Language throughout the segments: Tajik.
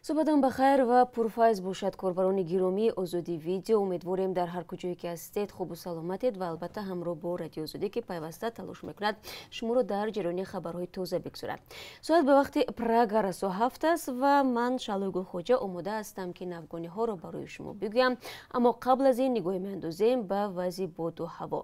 Субҳатон бахайр ва пурфайз бошад, корбарони гиромии Озодӣ Видео. Умедворем, дар ҳар куҷое ки ҳастед, хубу саломатед ва албатта ҳамроҳ бо Радио Озодӣ, ки пайваста талош мекунад шуморо дар ҷараёни хабарҳои тоза бигзорад. Соат ба вақти Прага расо 7 аст ва ман, Шаҳлои Гулхоҷа, омода ҳастам, ки навгониҳоро барои шумо бигӯям. Аммо қабл аз ин нигоҳе меандозем ба вазъи боду ҳаво.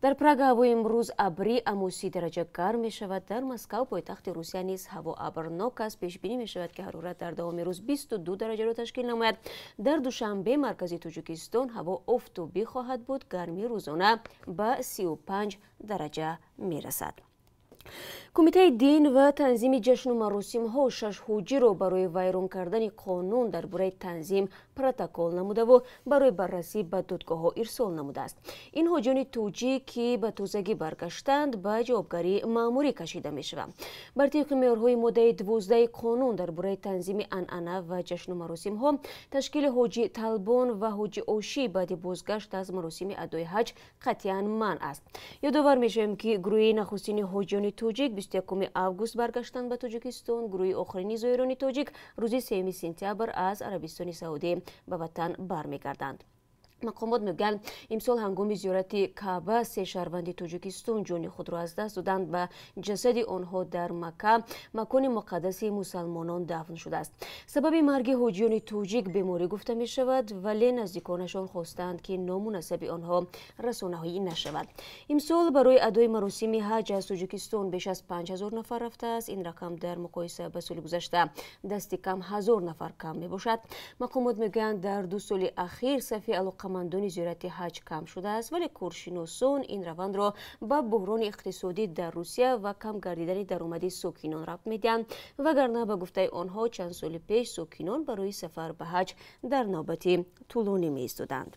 Дар Прага ҳавои имрӯз абрӣ, аммо 30 дараҷа гарм мешавад. Дар Москав, пойтахти Русия, низ ҳаво абрнок аст. Пешбинӣ мешавад, ки ҳарорат дар давоми рӯз 22 дараҷаро ташкил намояд. Дар Душанбе, маркази Тоҷикистон, ҳаво офтобӣ хоҳад буд. Гармии рӯзона ба 35 дараҷа мерасад. Кумитаи дин ва танзими ҷашну маросимҳо шаш ҳоҷиро барои вайрон кардани қонун дар бораи танзим протокол намудаву барои баррасӣ ба додгоҳҳо ирсол намудааст. Ин ҳоҷиёни тоҷик, ки ба тозагӣ баргаштанд, ба ҷавобгарии маъмурӣ кашида мешаванд. Бар тибқи меъёрҳои моддаи 12 қонун дар бораи танзими анъана ва ҷашну маросимҳо, ташкили ҳоҷи талбон ва ҳоҷи ошӣ баъди бозгашт аз маросими адои ҳаҷ қатъиян манъ аст. Ёдовар мешавем, ки гурӯҳи нахустини ҳоҷиёни тоҷик 21 август баргаштанд ба Тоҷикистон. Гурӯҳи охирини зоирони тоҷик рӯзи 3 сентябр аз Арабистони Саудӣ ба ватан бармегарданд. Мақомот мегӯянд, имсол ҳангоми зиёрати Каъба се шаҳрванди Тоҷикистон ҷони худро аз даст доданд ва ҷасади онҳо дар Макка, макони муқаддаси мусалмонон, дафн шудааст. Сабаби марги ҳоҷиёни тоҷик беморӣ гуфта мешавад, вале наздиконашон хостаанд, ки ному насаби онҳо расонаҳоӣ нашавад. Имсол барои адои маросими ҳаҷ аз Тоҷикистон беш аз 5000 нафар рафтааст. Ин рақам дар муқоиса ба соли гузашта дасти кам 1000 нафар кам мебошад. Мақомот мегӯянд, дар 2 соли ахир сафи алоқамандони зиёрати ҳаҷ кам шудааст, вале коршиносон ин равандро ба буҳрони иқтисодӣ дар Русия ва кам гардидани даромади сокинон рабт медиҳанд. Вагарна, ба гуфтаи онҳо, чанд соли пеш сокинон барои сафар ба ҳаҷ дар навбати тӯлонӣ меистоданд.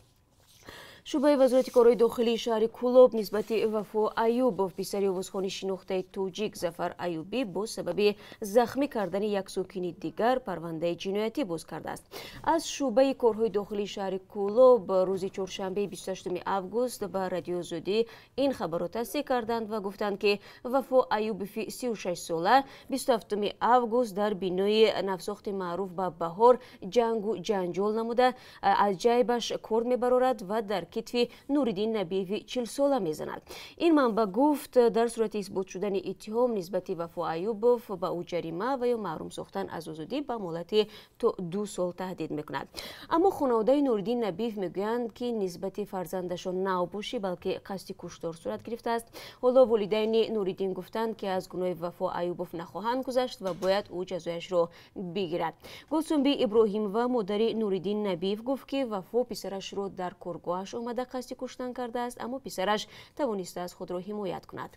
Шӯъбаи вазорати корҳои дохилии шаҳри Кӯлоб нисбати Вафо Аюбов, писари овозхони шинохтаи тоҷик Зафар Аюбӣ, бо сабаби захмӣ кардани як сокини дигар парвандаи ҷиноятӣ боз кардааст. Аз шӯъбаи корҳои дохилии шаҳри Кӯлоб рӯзи чоршанбеи 28 август ба Радиои Озодӣ ин хабарро тасдиқ карданд ва гуфтанд, ки Вафо Аюбови 36 сола 27 август дар бинои навсохти маъруф ба Баҳор ҷангу ҷанҷол намуда, аз ҷайбаш корд мебарорад ва дар китфи Нуриддин Набиеви 40-сола мезанад. Ин манбаъ гуфт, дар сурати исбот шудани иттиҳом нисбати Вафо Аюбов ба ӯ ҷарима ва ё маҳрум сохтан аз озодӣ ба муҳлати то 2 сол таҳдид мекунад. Аммо хонаводаи Нуриддин Набиев мегӯянд, ки нисбати фарзандашон навбошӣ, балки қасди куштор сурат гирифтааст. Ҳоло волидайни Нуриддин гуфтанд, ки аз гуноҳи Вафо Аюбов нахоҳанд гузашт ва бояд ӯ ҷазояшро бигирад. Гулсумби Иброҳимова, модари Нуриддин Набиев, гуфт, ки Вафо писарашро дар коргоҳаш омада қасди куштан кардааст, аммо писараш тавонистааст худро ҳимоят кунад.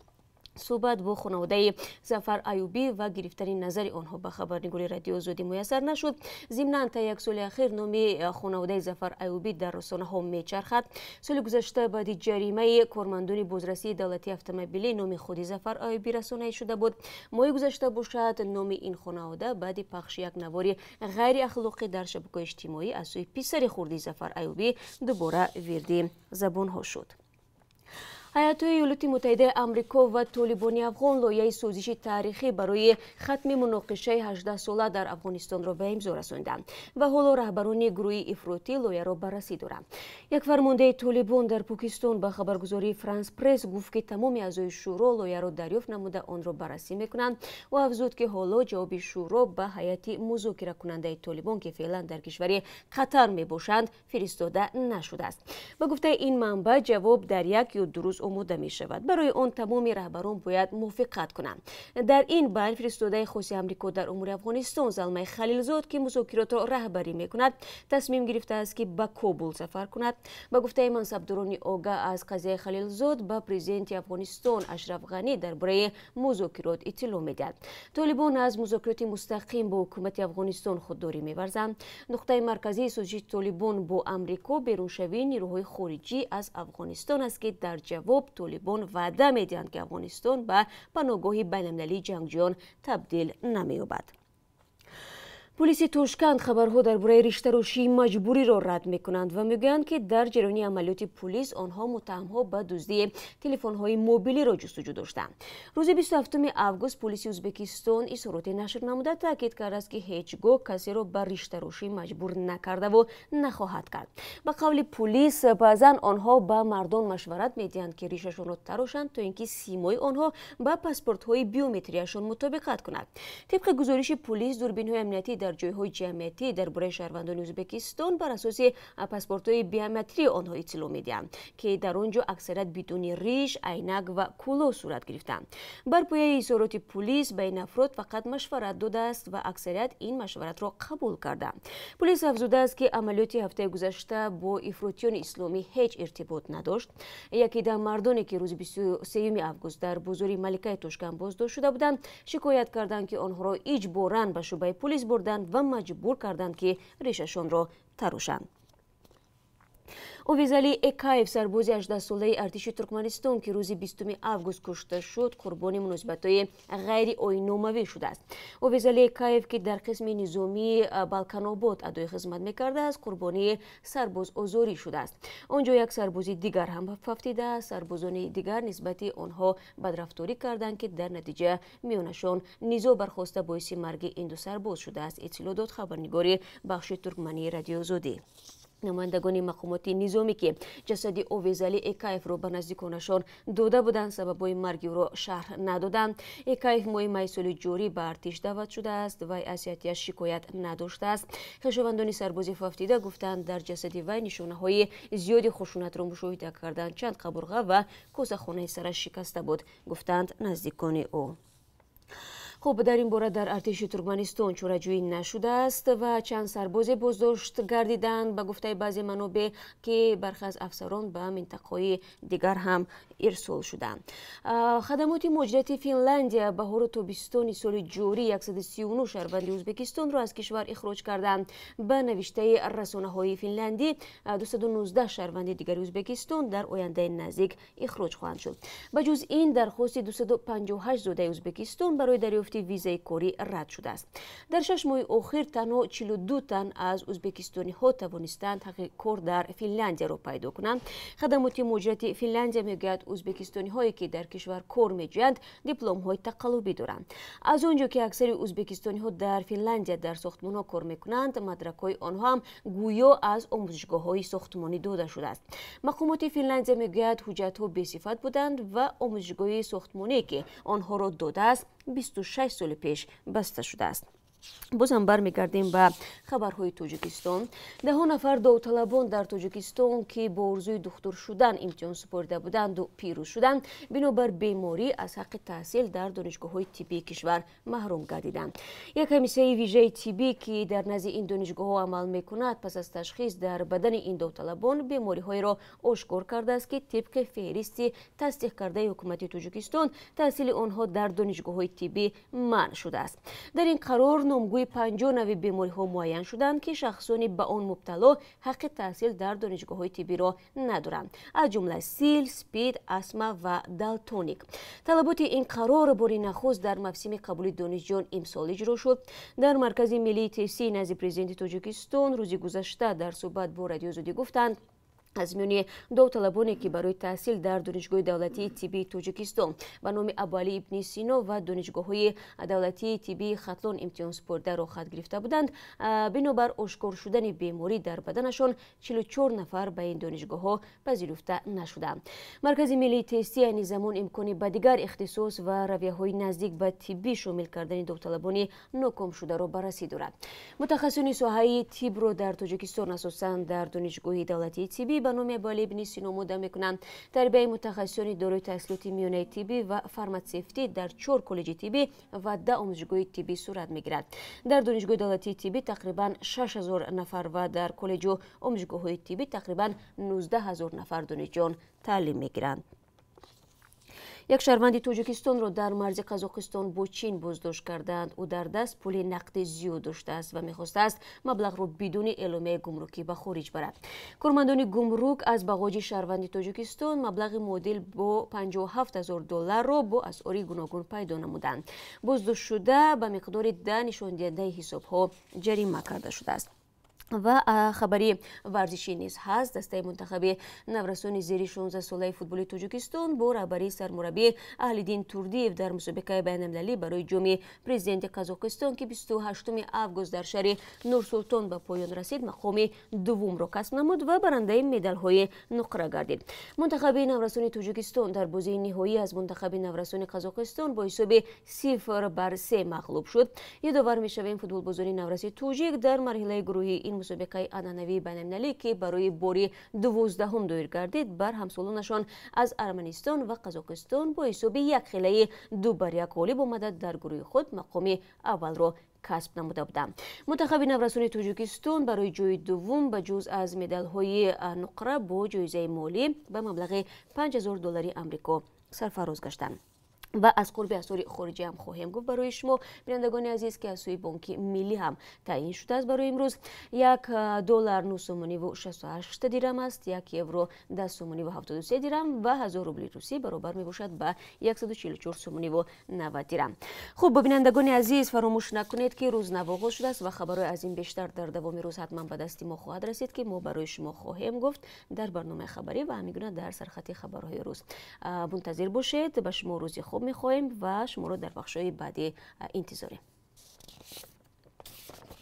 Суҳбат бо хонаводаи Зафар Аюбӣ ва гирифтани назари онҳо ба хабарнигори Радиои Озодӣ муяссар нашуд. Зимнан, та як соли ахир номи хонаводаи Зафар Аюбӣ дар расонаҳо мечархад. Соли гузашта баъди ҷаримаи кормандони бозрасии давлатии автомобилӣ номи худи Зафар Аюбӣ расонаӣ шуда буд. Моҳи гузашта бошад, номи ин хонавода баъди пахши як навори ғайриахлоқӣ дар шабакаҳои иҷтимоӣ аз сӯи писари хурди Зафар Аюбӣ дубора вирди забонҳо шуд. Ҳайатҳои Иёлоти Муттаҳидаи Амрико ва Толибони афғон лоиҳаи созиши таърихӣ барои хатми муноқишаи 18-сола дар Афғонистонро ба имзо расонданд ва ҳоло раҳбарони гурӯҳи ифротӣ лоиҳаро баррасӣ доранд. Як фармондаи Толибон дар Покистон ба хабаргузории Франс Пресс гуфт, ки тамоми аъзои шӯро лоиҳаро дарёфт намуда, онро баррасӣ мекунанд. Ӯ афзуд, ки ҳоло ҷавоби шӯро ба ҳайати музокиракунандаи Толибон, ки феълан дар кишвари Қатар мебошанд, фиристода нашудааст. Ба гуфтаи ин манбаъ, ҷавоб дар як ё 2 рӯз омода мешавад. Барои он тамоми раҳбарон бояд мувофиқат кунанд. Дар ин байн фиристодаи хоси Амрико дар умури Афғонистон Залмай Халилзод, ки музокиротро раҳбарӣ мекунад, тасмим гирифтааст, ки ба Кобул сафар кунад. Ба гуфтаи мансабдорони огаҳ аз қазияи, Халилзод ба президенти Афғонистон Ашраф Ғанӣ дар бораи музокирот иттилоъ медиҳад. Толибон аз музокироти мустақим бо ҳукумати Афғонистон худдорӣ меварзанд. Нуқтаи марказии созиши Толибон бо Амрико беруншавии нерӯҳои хориҷӣ аз Афғонистон аст, ки дар ҷавоб Толибон ваъда медиҳанд, ки Афғонистон ба паноҳгоҳи байналмилалии ҷангҷӯён табдил намеёбад. Пулиси Тошканд хабарҳо дар бораи риштарошии маҷбуриро рад мекунанд ва мегӯянд, ки дар ҷараёни амалиёти пулис онҳо муттаҳамҳо ба дуздии телефонҳои мобилиро ҷустуҷӯ доштанд. Рӯзи 27 август пулиси Ӯзбекистон изҳороте нашр намуда таъкид кардааст, ки ҳеҷ гоҳ касеро ба риштарошӣ маҷбур накардаву нахоҳад кард. Ба қавли пулис, баъзан онҳо ба мардон машварат медиҳанд, ки ришашонро тарошанд, то ин ки симои онҳо ба паспортҳои биометрияшон мутобиқат кунад. Тибқи гузориши пулис, дурбинҳои амниятӣ дар ҷойҳои ҷамъиятӣ дар бораи шаҳрвандони Ӯзбекистон бар асоси паспортҳои биометрии онҳо иттилоъ медиҳанд, ки дар он ҷо аксарият бидуни риш, айнак ва кӯлоҳ сурат гирифтанд. Бар пояи изҳороти пулис, ба ин афрод фақат машварат додааст ва аксарият ин машваратро қабул карданд. Пулис афзудааст, ки амалиёти ҳафтаи гузашта бо ифротиёни исломӣ ҳеҷ иртибот надошт. Яке дар мардоне, ки рӯзи 23 август дар бозори Маликаи Тошканд боздошт шуда буданд, шикоят карданд, ки онҳоро иҷборан ба шӯъбаи пулис бурданд ва маҷбур карданд, ки ришашонро тарошанд. Овезали Экаев, сарбози 18-солаи артиши Туркманистон, ки рӯзи 20 август кушта шуд, қурбони муносибатҳои ғайриоинномавӣ шудааст. Овезали Экаев, ки дар қисми низомии Балканобод адои хизмат мекардааст, қурбонии сарбозозорӣ шудааст. Он ҷо як сарбози дигар ҳам фавтидааст. Сарбозони дигар нисбати онҳо бадрафторӣ карданд, ки дар натиҷа миёнашон низоъ бархоста боиси марги ин ду сарбоз шудааст, иттилоъ дод хабарнигори бахши туркмании Радиои Озодӣ. Намояндагони мақомоти низомӣ, ки ҷасади Овезали Экаевро ба наздиконашон дода буданд, сабабҳои марги ӯро шарҳ надоданд. Экаев моҳи майи соли ҷорӣ ба артиш даъват шудааст. Вай аз сиҳатияш шикоят надоштааст. Хешовандони сарбози фавтида гуфтанд, дар ҷасади вай нишонаҳои зиёди хушунатро мушоҳида карданд. Чанд қабурға ва косахонаи сараш шикаста буд, гуфтанд наздикони ӯ. Хуб, дар ин бора дар артиши Туркманистон чораҷӯӣ нашудааст ва чанд сарбозе боздошт гардиданд. Ба гуфтаи баъзе манобеъ, ки бархе аз афсарон ба минтақаҳои дигар ҳам ирсол шуданд. Хадамоти муҳоҷирати Финляндия баҳору тобистони соли ҷорӣ 139 шаҳрванди Ӯзбекистонро аз кишвар ихроҷ карданд. Ба навиштаи расонаҳои финляндӣ, 219 шаҳрванди дигари Ӯзбекистон дар ояндаи наздик ихроҷ хоҳанд шуд. Ба ҷуз ин, дархости 258 зодаи Ӯзбекистон барои дарёфти визаи корӣ рад шудааст. Дар 6 моҳи охир танҳо 42 тан аз ӯзбекистониҳо тавонистанд ҳаққи кор дар Финляндияро пайдо кунанд. Хадамоти муҳоҷирати Финляндия мегӯяд, ӯзбекистониҳое, ки дар кишвар кор меҷӯянд, дипломҳои тақаллубӣ доранд. Аз он ҷо ки аксари ӯзбекистониҳо дар Финляндия дар сохтмонҳо кор мекунанд, мадракҳои онҳо ҳам гӯё аз омӯзишгоҳҳои сохтмонӣ дода шудааст. Мақомоти Финляндия мегӯяд, ҳуҷҷатҳо бесифат буданд ва омӯзишгоҳи сохтмоние, ки онҳоро додааст, 26 соли пеш баста шудааст. Бозам бармегардем ба хабарҳои Тоҷикистон. Даҳо нафар довталабон дар Тоҷикистон, ки бо орзуи духтур шудан имтиҳон супорида буданду пирӯз шуданд, бинобар беморӣ аз ҳаққи таҳсил дар донишгоҳҳои тиббии кишвар маҳрум гардиданд. Як комиссияи вижаи тиббӣ, ки дар назди ин донишгоҳҳо амал мекунад, пас аз ташхис дар бадани ин довталабон бемориҳоеро ошкор кардааст, ки тибқи феҳристи тасдиқ кардаи ҳукумати Тоҷикистон таҳсили онҳо дар донишгоҳҳои тиббӣ манъ шудааст. Дар ин қарор номгӯи 50 нави бемориҳо муайян шуданд, ки шахсони ба он мубтало ҳаққи таҳсил дар донишгоҳҳои тиббиро надоранд, аз ҷумла сил, спид, астма ва далтоник. Талаботи ин қарор бори нахуст дар мавсими қабули донишҷӯён имсол иҷро шуд. Дар Маркази миллии тестии назди президенти Тоҷикистон рӯзи гузашта дар суҳбат бо Радиои Озодӣ гуфтанд, аз миёни довталабоне, ки барои таҳсил дар Донишгоҳи давлатии тиббии Тоҷикистон ба номи Абуалӣ ибни Сино ва донишгоҳҳои давлатии тиббии Хатлон имтиҳон супорида роҳхат гирифта буданд, бинобар ошкор шудани беморӣ дар баданашон 44 нафар ба ин донишгоҳҳо пазируфта нашуданд. Маркази миллии тестӣ айни замон имкони ба дигар ихтисос ва равияҳои наздик ба тиббӣ шомил кардани довталабони нокомшударо баррасӣ дорад. Мутахассисони соҳаи тиббро дар Тоҷикистон асосан дар Донишгоҳи давлатии тиббӣ ба номи Абуалӣ ибни Сино омода мекунанд. Тарбияи мутахассисони дорои таҳсилоти миёнаи тиббӣ ва фарматсевтӣ дар 4 коллеҷи тиббӣ ва 10 омӯзишгоҳи тиббӣ сурат мегирад. Дар Донишгоҳи давлатии тиббӣ тақрибан 6000 нафар ва дар коллеҷу омӯзишгоҳҳои тиббӣ тақрибан 19 000 нафар донишҷӯён таълим мегиранд. Як шаҳрванди Тоҷикистонро дар марзи Қазоқистон бо Чин боздошт карданд. Ӯ дар даст пули нақди зиёд доштааст ва мехостааст маблағро бидуни эъломияи гумрукӣ ба хориҷ барад. Кормандони гумрук аз бағоҷи шаҳрванди Тоҷикистон маблағи муодил бо 57 ҳазор долларро бо асъори гуногун пайдо намуданд. Боздоштшуда ба миқдори 10 нишондиҳандаи ҳисобҳо ҷарима карда шудааст. Ва хабари варзишӣ низ ҳаст. Дастаи мунтахаби наврасони зери 16 солаи футболи Тоҷикистон бо раҳбарии сармураббӣ Аҳлиддин Турдиев дар мусобиқаи байналмилалӣ барои ҷоми президенти Қазоқистон, ки 28 август дар шаҳри Нурсултон ба поён расид, мақоми дуввумро касб намуд ва барандаи медалҳои нуқра гардид. Мунтахаби наврасони Тоҷикистон дар бозии ниҳоӣ аз мунтахаби наврасони Қазоқистон бо ҳисоби 0-3 мағлуб шуд. Ёдовар мешавем, футболбозони навраси тоҷик дар марҳилаи гурӯҳии ин мусобиқаи анъанавии байналмилалӣ, ки барои бори 12-ум доир гардид, бар ҳамсолонашон аз Арманистон ва Қазоқистон бо ҳисоби якхелаи 2-1 ғолиб омада, дар гурӯҳи худ мақоми аввалро касб намуда буданд. Мунтахаби наврасони Тоҷикистон барои ҷои дуввум ба ҷуз аз медалҳои нуқра бо ҷоизаи молӣ ба маблағи 5000 доллари Амрико сарфароз гаштанд. Ва аз қурби асъори хориҷӣ ҳам хоҳем гуфт барои шумо, бинандагони азиз, ки аз сӯи Бонки Миллӣ ҳам таъин шудааст. Барои имрӯз як доллар 9 сомониву 68 дирам аст, як евро 10 сомониву 73 дирам ва 1000 рубли русӣ баробар мебошад ба 144 сомониву 90 дирам. Хуб, бинандагони азиз, фаромӯш накунед, ки рӯз нав оғоз шудааст ва хабарҳои аз ин бештар дар давоми рӯз ҳатман ба дасти мо хоҳад расид, ки мо барои шумо хоҳем гуфт дар барномаи хабарӣ ва ҳамин гуна дар сархати хабарҳои рӯз. Мунтазир бошед, ба шумо рӯзи хуб мехоҳем ва шуморо дар бахшҳои баъдӣ интизорем.